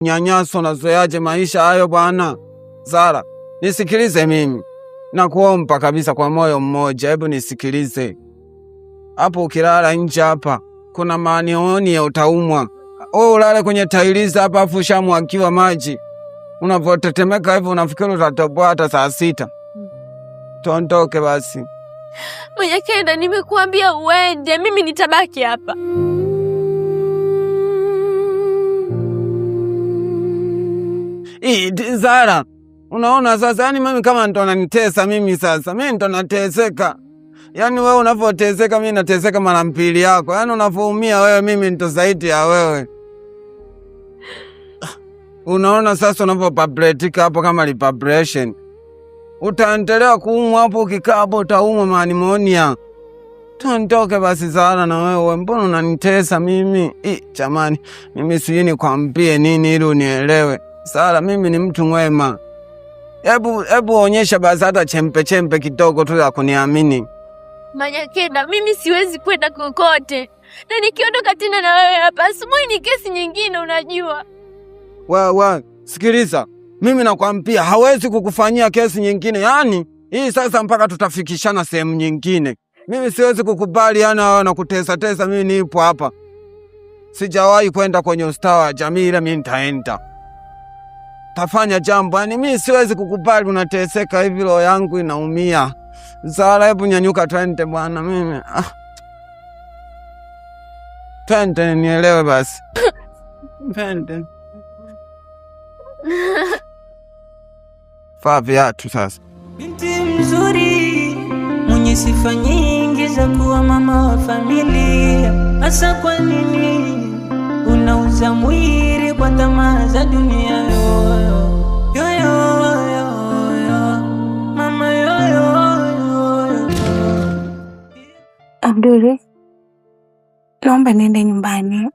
Nyanyaso, unazoeaje maisha hayo bwana? Zara, nisikilize mimi. Nakuomba kabisa kwa moyo mmoja, hebu nisikilize. Hapo ukilala nje hapa kuna manioni ya utaumwa. Wewe ulale kwenye tailiza hapa afu ushamwagiwa maji. Unavyotetemeka hivyo unafikiri utatoboa hata saa 6. Tuondoke basi. Manyakenda, nimekuambia uende, mimi nitabaki hapa. Zara, unaona sasa, yani mimi kama ndo ananitesa mimi sasa, mimi ndo nateseka. Yaani wewe unavyoteseka mimi nateseka mara mbili yako. Yaani unavyoumia wewe mimi ndo zaidi ya wewe. Unaona sasa unavyopabletika hapo kama vibration. Utaendelea kuumwa hapo, ukikaa hapo utaumwa manimonia. Tuondoke basi Zara na wewe, mbona unanitesa mimi? Jamani, mimi sijui nikwambie nini ili unielewe. Zara, mimi ni mtu mwema. Hebu onyesha basi hata chempe chempe kidogo tu ya kuniamini. Manyakenda, mimi siwezi kwenda kokote. Na nikiondoka tena na wewe hapa asubuhi ni kesi nyingine unajua. Wewe, sikiliza. Mimi nakwambia hawezi kukufanyia kesi nyingine. Yaani hii sasa mpaka tutafikishana sehemu nyingine. Mimi siwezi kukubali yani wewe na kutesa tesa, mimi nipo hapa. Sijawahi kwenda kwenye ustawi wa jamii, ila mimi nitaenda. Tafanya jambo, yani mimi siwezi kukubali unateseka hivi, roho yangu inaumia. Zara, hebu nyanyuka twende bwana mimi. Twende nielewe basi. Twende. Vaa viatu sasa. Binti mzuri mwenye sifa nyingi za kuwa mama wa familia, hasa kwa nini unauza mwili kwa tamaa za dunia? Yo, yo, yo, yo, yo. Mama yo, yo, yo, yo. Abdul, naomba niende nyumbani.